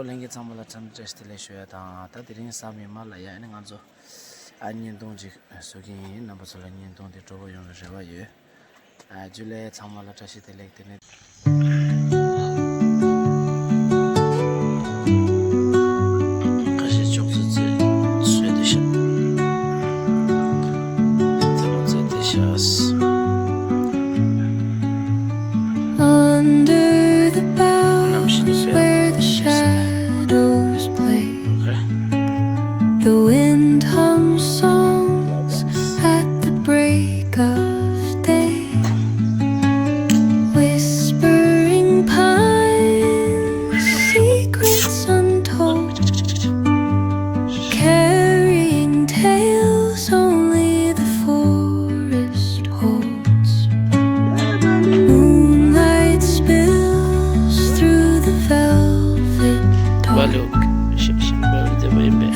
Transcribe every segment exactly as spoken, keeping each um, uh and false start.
ལྷན་རྒྱས་ཚང་མ་ལ་འཚམས་འདྲི་བཀྲ་ཤིས་བདེ་ལེགས་ཞུ་ཡ་དང་། ད་དེ་རིང་གཟའ་མིག་དམར་ལ་ཡ་ཨ་ནི་ང་ཚོ་ཨ་བརྙན་ཐུང་ཅིག་བཟོ་གི་ཡིན། རྣམ་པ་ཚོ་ལ་བརྙན་ཐུང་དེ་སྤྲོ་པོ་ཡོང་བའི་རེ་བ་ཡོད། ཨ་ཇུ་ལེ། ཚང་མ་ལ་བཀྲ་ཤིས་བདེ་ལེགས། དེ་ནས། ཁ་ཤས་ཅོག་ཙེ་ཙེ་བཟོས་ཏེ་ཤག་ཚ་ལོ་ཙེ་ཏེ་ཤག Under the boughs where the shadows play, the wind hums songs at the break of day. Whispering pines, secrets untold, carrying tales only the forest holds. Moonlight spills through the velvet dawn,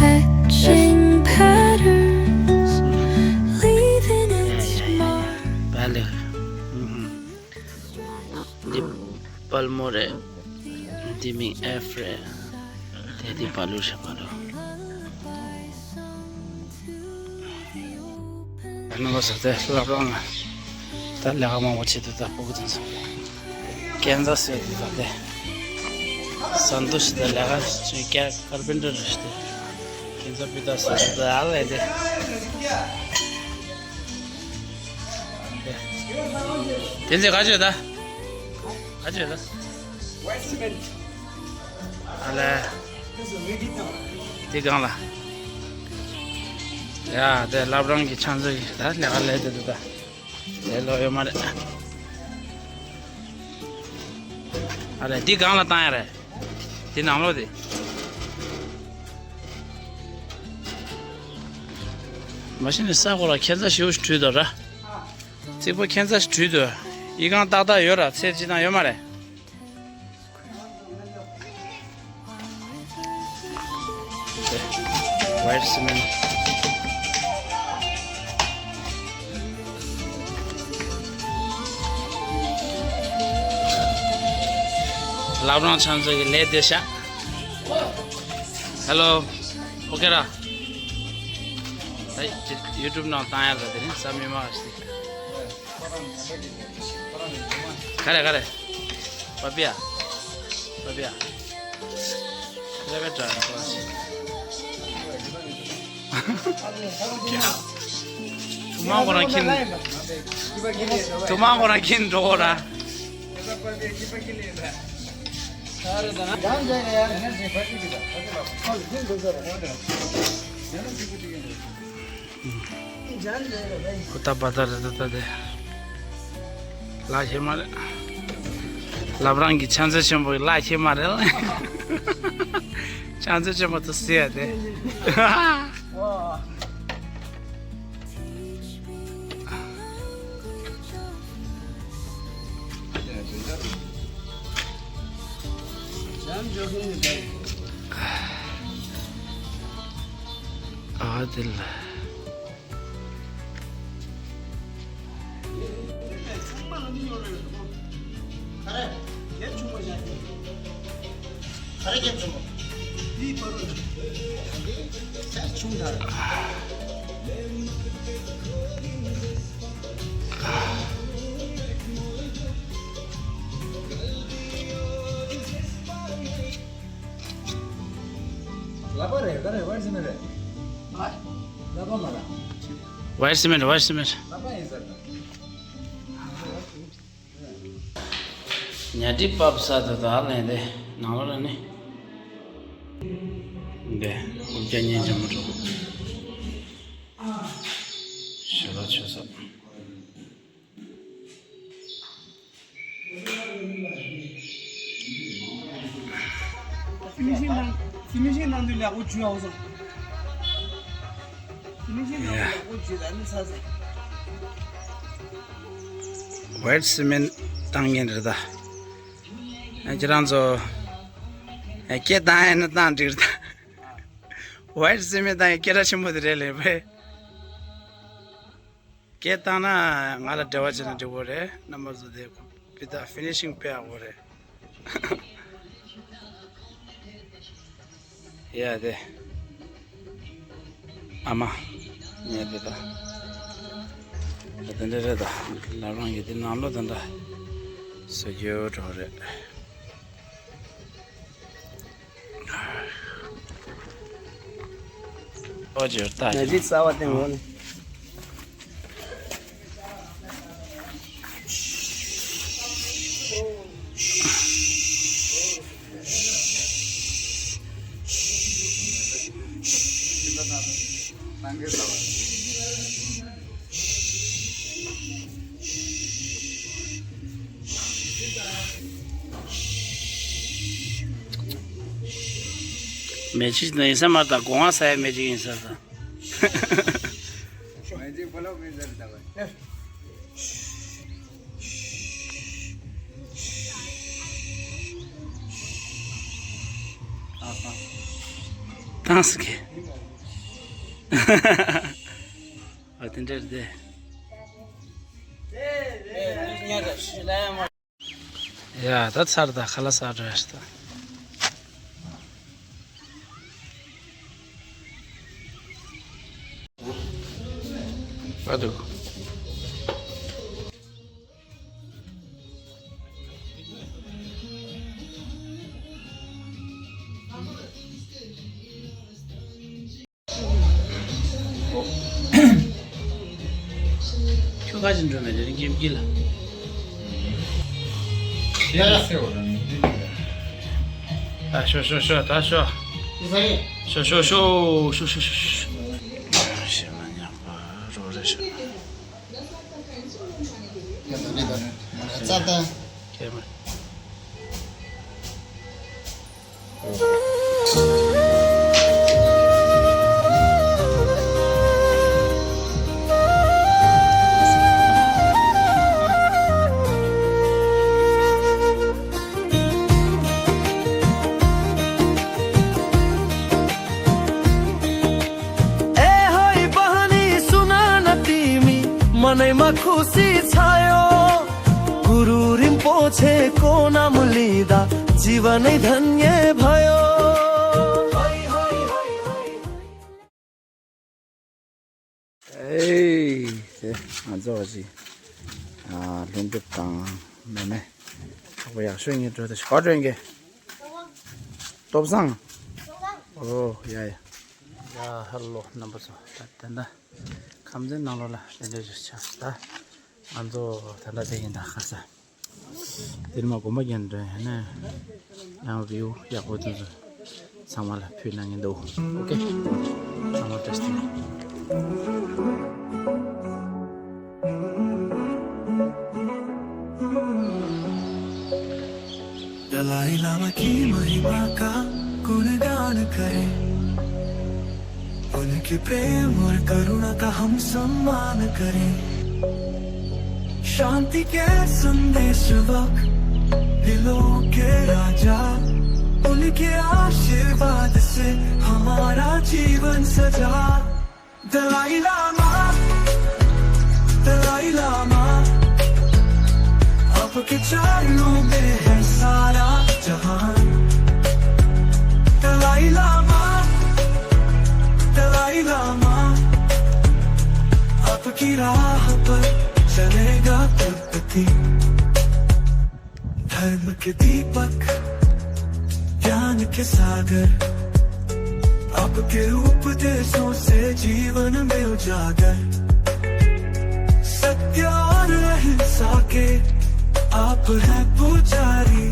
etching patterns, leaving its mark. འདི་པལ་མོ་རེད། འདི་མིང་ཨེ་ཕི་རེད། དེ་འདི་བ་ལུ་རེད། བ་ལུ། ཨ་ནི་ལོ་ཟེར་ཏེ་སློབ་རོགས་ང་ད་ལས་ཀ་མང་པོ་བྱེད་དུས་ད་ཕྲུ་གུ་དེ་ཚོ་ཁྱད་མཚར་ཟེར་དུས་ད་དེ་ཟ་འདུ་ཞིག་ད་ལས་ཀ་བྱེད་ཀྱ་ཀར་པེན་ཊར་རེད་དེ་ཁྱད་མཚར་སྤུས་དག་ཟེར་དུས་ད་ཨ་ལས་དེ། དེ་ཚེ་ག་ཅོད་ད། ག་ཅོད་ད། ཨ་ལས། དེ་གང་ལ། ཡ་དེ་བླ་བྲང་གི་ཆང་ཚོད་ཀྱི་ད་ལས་ཀ་ལས་དེ་དུ་ད། དེ་ལོ་ཡོད་མ་རེད། ཨ་ལས་དེ་གང་ལ་བཏང་ཡ་རེད། དེ་ནང་ལོགས་དེ། མ་གཞི་ནས་ས་གོ་ལ་ཁྱད་མཚར་ཞེ་པོ་ཞིག་བྲུས་འདུག་ར། རྩིག་པ་ཁྱད་མཚར་ཞིག་བྲུས་འདུག་ཡི་གང་ཏག་ཏག་ཡོད་ར། ཚད་ཅི་དང་ཡོད་མ་རེད། ཝའིཊ་སི་མེན། བླ་བྲང་ཆང་ཚོད་ཀྱི་ལས་བདེ་ཤག་ཧེ་ལོ། ཨོ་ཁེ་ར། ད་ཡུ་ཊུབ་ནང་བཏང་ཡ་ད་དེ་རིང་གཟའ་མིག་དམར་ཞིག་ག་རེ་ག་རེ། པ་པི་ཡ། པ་པི་ཡ། རེ་བེ་ཏྲ་ན་པ་སི། ཐུ་མ་ཁོ་རང་ཁྱིམ། ཐུ་མ་ཁོ་རང་ཁྱིམ་འགྲོ་གོ་ར། ཧུ་ཏ་པ་ཏ་ར་ཏ་ཏ་དེ། ལག་ཤེས་མ་རེད། བླ་བྲང་གི་ཕྱག་འཚལ་ཆེན་པོ་ལག་ཤེས་མ་རེད། ཕྱག་འཚལ་ཆེན་པོ་དུ་ཟེར་ཡ་དེ། ཨ་དེ་ལ། ལག་པ་རེད། ག་རེ་ཝའིཊ་སི་མེན་རེད། ལག་པ་མ་རེད། ཝའིཊ་སི་མེན། ཝའིཊ་སི་མེན། ལག་པ་ཡིན་ཟེར། ཉ་ཁྲི་པབ་ས་དེ་དག་ལས་དེ་ནང་ལོགས་ལ་ནི། འདི་འུ་ཅག་ཉན་ཅང་མ་འགྲོ། ཞེ་ལ་ཆོས་ས། ཕི་ནི་ཤིང་གནང་། ཕི་ནི་ཤིང་གནང་དུས་ལེགས་པོ་བྱུང་ཡོང་སོང་། ཕི་ནི་ཤིང་གནང་དུས་ལེགས་པོ་བྱུང་། ད་ནི་ཚར་སོང་། ཝའིཊ་སི་མེན་བཏང་མཁན་རེད་ད། ཨ་ཁྱེད་རང་ཚོ། ཨ་སྐད་བཏང་ཡས་ན་བཏང་འགྲིག་རེད་ད། ཝའིཊ་སི་མེན་བཏང་ཡས་སྐད་གྲགས་ཆེན་པོ་དེ་རེད་ལས་པས། སྐད་བཏང་ན་ང་ལ་འབྲེལ་བ་བྱས་ན་འགྲིག་གོ་རེད། རྣམ་པ་ཚོ་དེ་ཕི་ད་ཕི་ནི་ཤིང་སྤེལ་ཡག་གོ་རེད། ཡ་དེ། ཨ་མ། ངས་དེ་ད། ད་དེ་འདྲ་རེད་ད། ལབ་རང་གི་དེ་ནང་ལོ་དེ་འདྲ། བཟོ་རྒྱུ་འགྲོ་རེད། ཨོ་ཇོ་ད་ཇོ། ནི་རྩ་བ་སྟེང་ངོ་ནི། མེ་ཅིག་ནི་ཡིན་ས་མ་རེད་ད། སྒོ་ང་ས་ཡ་མེ་ཅིག་ཡིན་ས་ད། ཏང་སི་ཀེ། ཨ་དེ་འདྲ་རེད་དེ། ཡ་ད་ཚར་ད། ཁ་ལག་ཟ་འགྲོ་ཡ་ཞིག་ད། ཨ་འདུག་ཁྱོད་ཁ་ཅིག་འགྲོ་མེད་དེ་རིང་ཁྱིམ་དཀྱིལ་ལ། ཡ་ཡ་ཟེར་བ་རང་ཡིན། ད་ཤོ་ཤོ་ཤོ་ད་ཤོ། ཤོ་ཤོ་ཤོ་ཤོ་ཤོ་ཤོ། ཤེས་མ་ཉག་པ་རོ་རེ་ཤོ། ཡ་ད་རེད་ད་རེད། ཙག་ད། ཁྱེད་མ། ए होई बहनी सुना न तिमी, मनैमा खुसी छायो। गुरु रिम्पोछेको नाम लिँदा जीवनै धन्य भयो। ཨེ། དེ་ང་ཚོ་བ་ཞིག་ཨ་ལྷུན་གྲུབ་དང་མེ་མེ། གྲོགས་པོ་ཡག་ཤོས་ངའི་འགྲོ་དེ་ཞིག་ག་འགྲོ་ཡིན་གི། སྟོབས་བཟང་། ཨོ་ཡ་ཡ། ཡ་ཧེ་ལོ་རྣམ་པ་ཚོ། ད་དེ་འདྲ་ཁམས་ཚན་ནང་ལོགས་ལ་དེ་འདྲ་ཞིག་ཆགས་ད། ང་ཚོ་ད་ལྟ་དེ་ཡིན་ད་ཁ་ས། དེར་མ་དགོན་པ་རྒྱན་འདྲ་ཡིན་ན་ཡང་བིའུ་ཡག་པོ་དེ་ཚོ་ཚང་མ་ལ་ཕུལ་གནང་གི་འདུག་ཨོ་ཀེ། ཚང་མ་བཀྲ་ཤིས་བདེ་ལེགས། दलाई लामा की महिमा का गुणगान करें। उनके प्रेम और करुणा का हम सम्मान करें। शांति के संदेशवक, दिलों के राजा, उनके आशीर्वाद से हमारा जीवन सजा। दलाई लामा, दलाई लामा, आपके चरणों में है सारा जहान। दलाई लामा, दलाई लामा, आपकी राह पर चलेगा तिब्बती। धर्म के दीपक, ज्ञान के सागर, आपके उपदेशों से जीवन में उजागर। सत्य और अहिंसा के आप हैं पुजारी,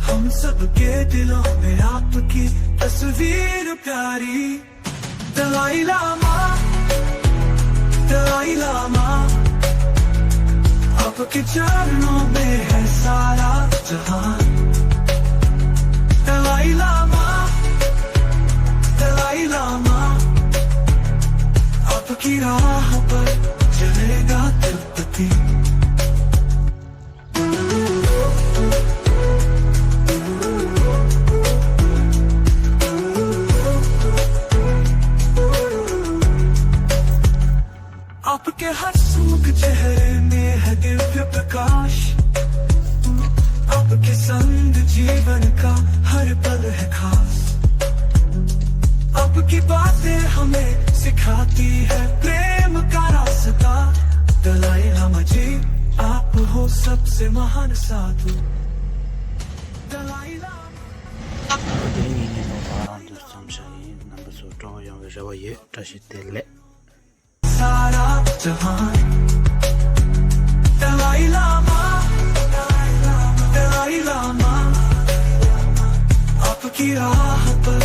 हम सबके दिलों में आपकी तस्वीर प्यारी। दलाई लामा, दलाई लामा, आपके चरणों में है सारा जहान। दलाई लामा, दलाई लामा, आपकी राह पर चलेगा तिब्बती। आपके हर सूख चेहरे में है दिव्य प्रकाश। आपके संग जीवन का हर पल है खास। की बातें हमें सिखाती है प्रेम का रास्ता। दलाई लामा जी, आप हो सबसे महान साधु। དེ་ཡིན་ནའི་ནོར་བ་རང་དུ་བརྩམས་བཞག་ཡིན། རྣམ་པ་ཚོ་སྤྲོ་བོ་ཡོང་བའི་རེ་བ་ཡོད། བཀྲ་ཤིས་བདེ་ལེགས། सारा जहां दलाई लामा, दलाई लामा, आपकी राह पर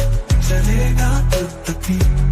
चलेगा तब तक।